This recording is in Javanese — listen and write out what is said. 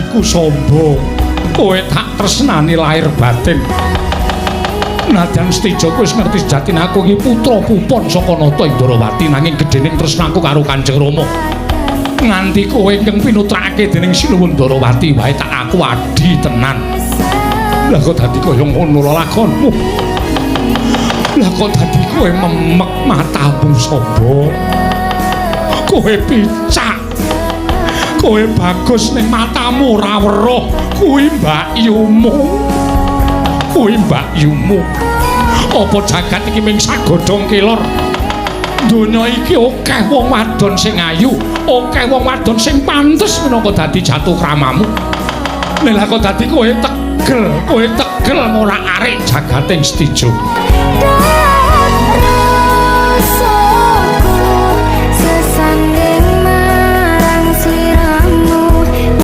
Janjiku Samba, kowe tak tresnani lahir batin. Nadyan Setija kowe wis ngerti sejatine aku iki putra pupon saka Nata Indrawati, nanging gedhening tresnaku karo Kanjeng Rama. Nganti kowe ingkang pinutrakake dening Sinuwun Ndarawati wae tak aku adi tenan. Lah kok dadi kaya ngono lelakonmu? Lah kok dadi kowe memek matamu Samba? Kowe picak. Kowe bagus ning matamu ora weruh kuwi mbakyumu. Kuwi mbakyumu. Apa jagat iki ming sagodhong kelor? Donya iki akeh wong wadon sing ayu, akeh wong wadon sing pantes minangka dadi jatuh kramamu. Nek lah kok dadi kowe tegel ngorak-arik jagating Setija.